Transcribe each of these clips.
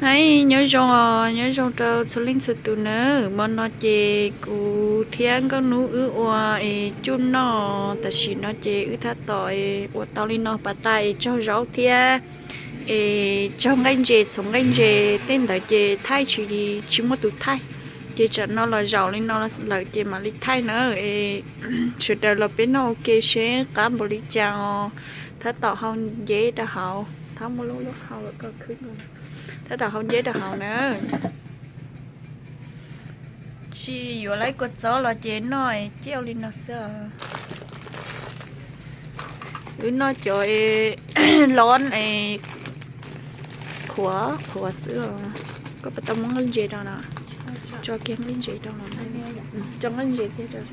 Hais nyob zoo os, nyob zoo rau txhua leej txhua tus nawb. Hmo no ces kuv thiab Nkauj Hnub wb ua es cuj noj, tam sim no ces wb tab tom ua tau li no pas tas es tsaug zaub thiab es tsaug nqaij ntses, txhuv nqaij ntses tej ntawd ces thaij tsis, tsis muaj tus thaij. Ces tsam no los zaum li no lawm ces mam li thaij na. Es sawv daws los peb noj ua ke seb qab npaum li cas os. Tab tom hau nceb rau hauv, thab muaj lub lub hau lawm ko khwb. Tab tom hau nceb rau hauv na. Tsis yuav lawv kua txob los ces noj ciaj li no xwb. Wb noj cov es lob es qhuav qhuav xwb os. Koj puas tau muab nqaij ntses rau no? Tso kiag nqaij ntses rau no. Tso nqaij ntses kiag rau.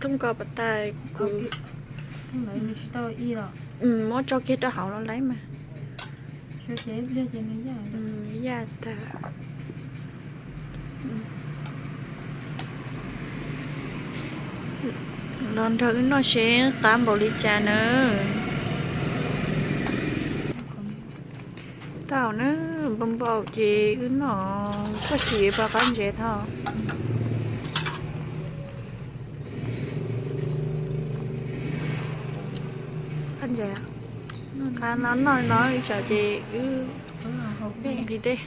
Thoob ko pas tas kuv muab tso kiag rau hauv los lawm mas. Yaj tag. Los nrog wb noj seb qab npaum li cas na. Tau na, npau npau ces wb noj, koj sim pab qab ntses thaum qab ntses. Qab no noj no ib tsam ces wb nqis dej.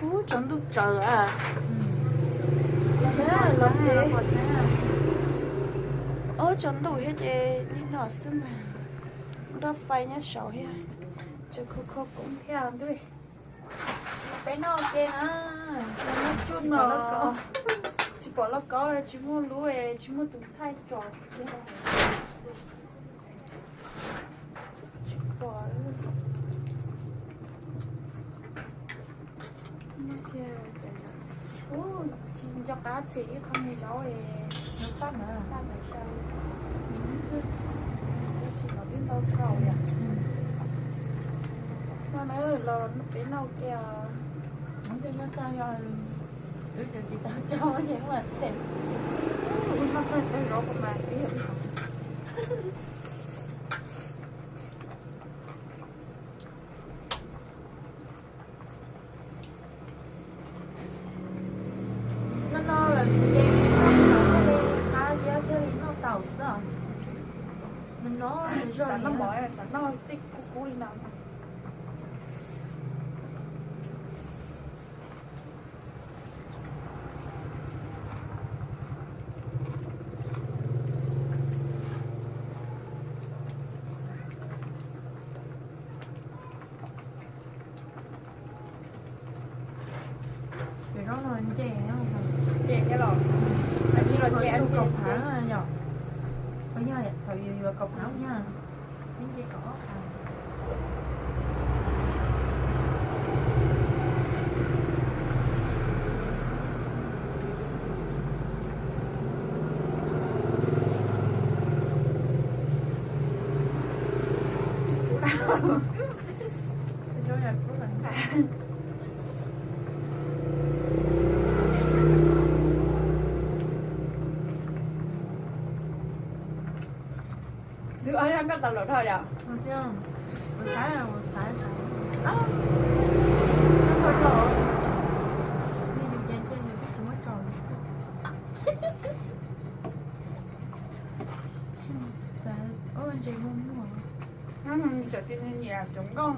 Ub, tsaus ntuj tsaws a. Los pem, ob tsaus ntuj thiab ces li no xwb mas. Nroj fais nyob saud thiab. Tsaws khov kho koob thiab ntuj. Peb noj ua ke na. Tsuj no, tsis pom lauj kaub, tsis muaj lub, tsis muaj tus thaij tso. Tsis pom. Ub, tsis nco qab txhim ib qho me zaub es paj ntawd, paj ntawd xyaw. Tab sis los twb ntau dhau yom. No na, los peb noj ua ke os. Twb tsis tau tso ces ua txhim. Ub, noj tag tej zaub mas. No no lawm ces noj li qab thiab thiaj li noj tau xwb. No no, xav noj mov, xav noj tej kub kub li no. Zaub no nce, nce thiab los, tsis los nce kaum phav yom. Yog thaum yus yuav kaum phav yog, nce kaum ob phav. Nws ob zaj nkauj tau los dhau yom? Tseem tias nws nyiam cov nkauj,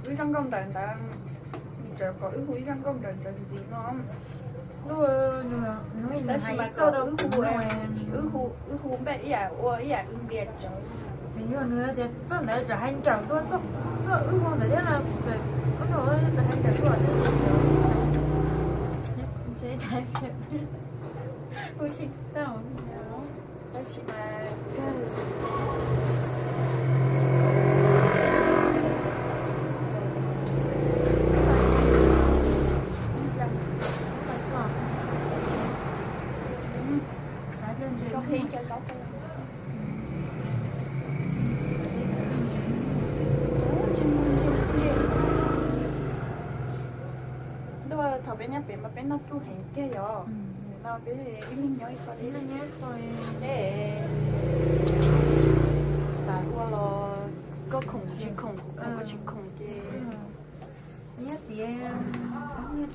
wb zaj nkauj nrawm ntawd, nws tseem kom wb hu ib zaj nkauj nrawm nrawm ntxiv no. Tab sis mas kom wb hu, wb hu npej ib yam ua ib yam wb npias tsawv. Ces yog nws tias txoj ntawd tseem hais nrawm dua txoj wb hu ntawd thiab no, ub no tseem hais nrawm dua thiab ces ntshe hu tsis tau. Tab sis mas kawg. Ntuj, thaum peb nyob pem mas peb noj ruj heev tiag yom. Nim no peb ib leeg nyob ib qho li. Ib leeg nyob ib qho li. Dej.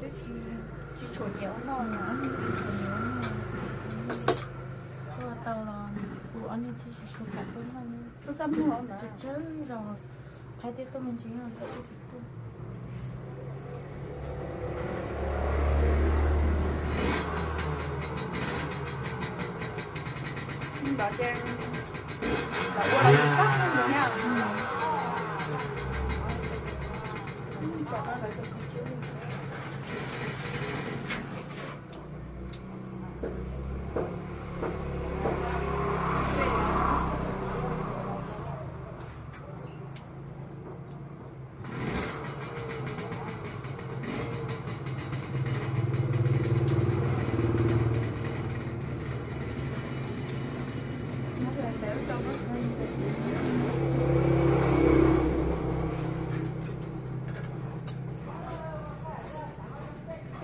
Tsis, tsis tshua nyiam ua noj. Tsis tshua nyiam ua noj. Tuaj tau los kuv ob niag thiaj tsis tshua kam tuaj noj. Tsawg tsawg zaus, Thaib twb tuaj me ntsis, Thaib twb tsis tuaj. Ntawd ces lawv ua los tsis tag ntawd na.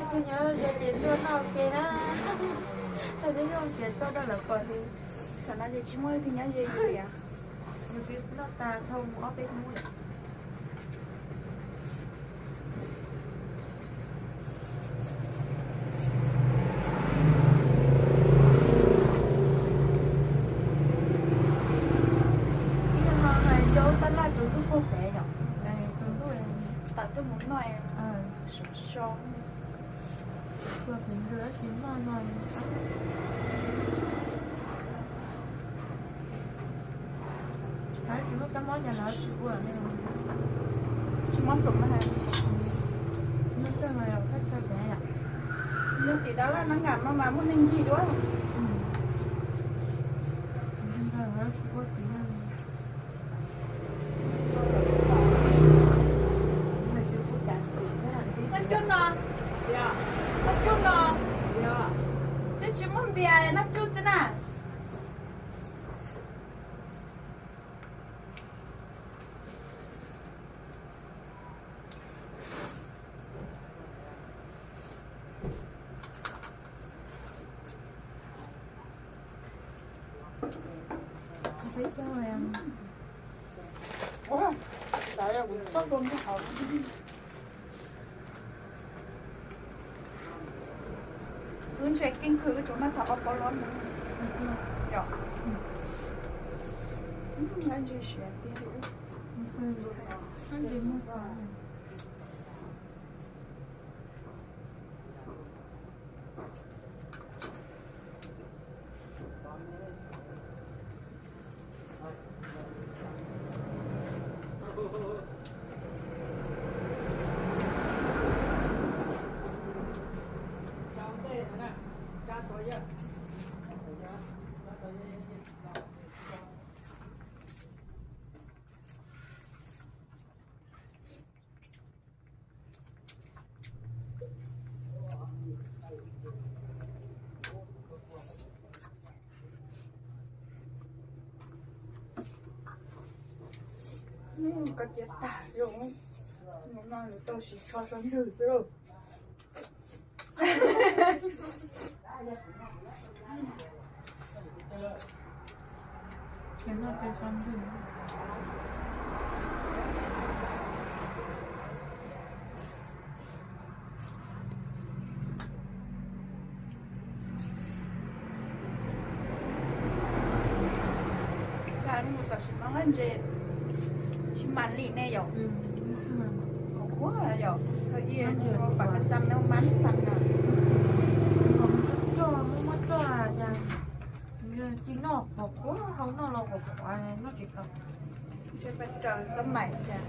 Ib tug nyob ze ces tuaj noj ua ke na. Thaum twg nyob ua ke tso rau lawv pom li. Tam no ces tsis muaj ib tug nyob ze li. Nws twb noj tas dhau mus ob peb hnub lawm. Ib zaug no cov tab laj tsaus ntuj puag pem yom, tsaus ntuj tawm tuaj mus noj so so. Ua fev ntws tab sis noj no. Lawv tsis muaj kab mob ces lawv tsis ua li. Tsis muaj xum na. Noj txawj mas yog thaj chaw pem yom. Nug tim tab laj nab nram no mas muaj neeg ncig dua. Lawv tsis ua tim no. Nab cub no, nab cub no, twb tsis muaj npias nab cub xwb na. Wb ntshe keej kawg wb tsuas noj tau ob pob loj ntawd. Yog, lab ntshe siav tiag. Koj cia tag zoo, no nws tau siv tsho sab ntswg xwb. Tam sim no nqaij ntses tsis mam li ne yom. Qhov qhuav yom, thaum ub pam kas xam no mas mas na. Muab roj, muab roj cas ci noj qhov qhuav, hau noj los qhov qhuav noj tsis tau. Ntshe peb raws xab maim cas.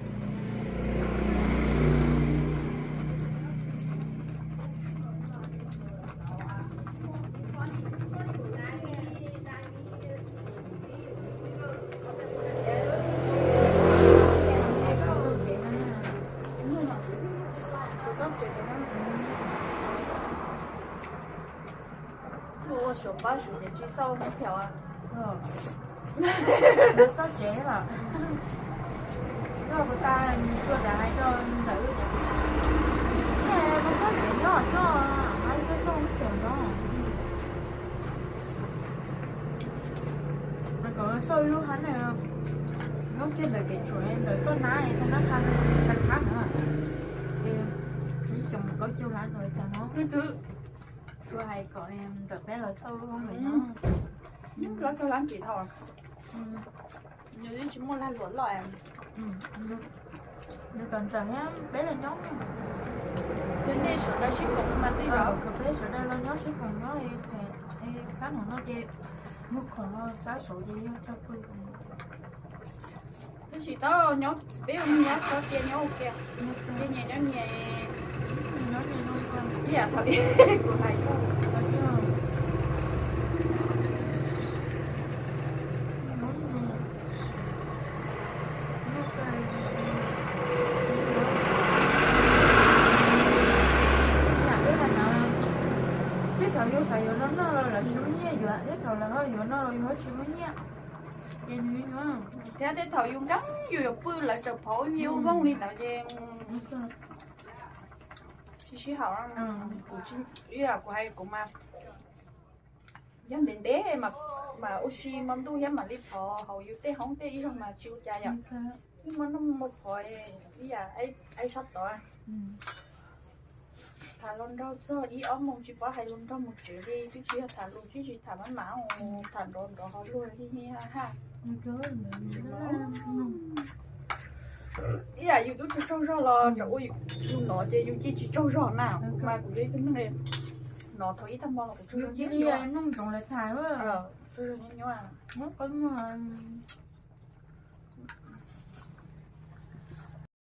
Ua suav pab suav ces tsis xauj hub thiab. Lawv xauj tsev lawm. Tuaj puas tas, tsuas dav hais rau ntawd tias, nej puas xauj tsev nyob, nyob hais xauj xauj hub thiab no. Mas kom xauj ib lub hab na, hnub kiag ntawm kev tshuam ntawm toj nab, toj nab qha qab na. Es ib Cov plaub caug lab no tas no. Suav hais kom ntawm peb los xauj lub hoob lawm no. Plaub caug lab tsis tau. Nws twb tsis muaj lag luam loj. Nws kom ntxawm thiab peb los nyob. Peb nej sawv daws sib koom mas twb yog kom peb sawv daws los nyob sib koom nyob, xab no no ces mus khoom no xab saud ces yog chaw pw. Twb tsis tau nyob, peb ua nyab txhob cia nyob ua ke, cia nyias nyob nyias. Ib yam thaum kuv hais koj. Tej thaum yus xav yuav no noj los lawv tsis muaj nyiaj yuav, tej thaum lawv ho yuav no los yus ho tsis muaj nyiaj. Ces nws thiab tej thaum yus nkees yus yuav pw lawv tsaws phauv yus ua vooj li ntawd ces tsis sib haum. Kuv, kuv hais kuv mas yog ntev ntev mas ua si hmo ntuj thiab mam li phov hauv yus tej hoob tej ib zaug mas tsis ua cas yom. Ib hmo noj hmo phov ib yam aib sab tod. Tham hluas nraug txog ib ob moos tsis paub hais hluas nraug mus tsev li, twb tsis yog tham lus tsis tsis tham maj mam, tham nrov nrov ho luag hi hi ha ha. Ib yam yus twb tsaug tsaug zog los tsam ua yus no ces yus cia tsis tsaug zog na. Kuv mas kuv yog ib tug neeg no thaum ib tag hmo los kuv tsaug zog nyob nyob. Tsaug zog nyob nyob.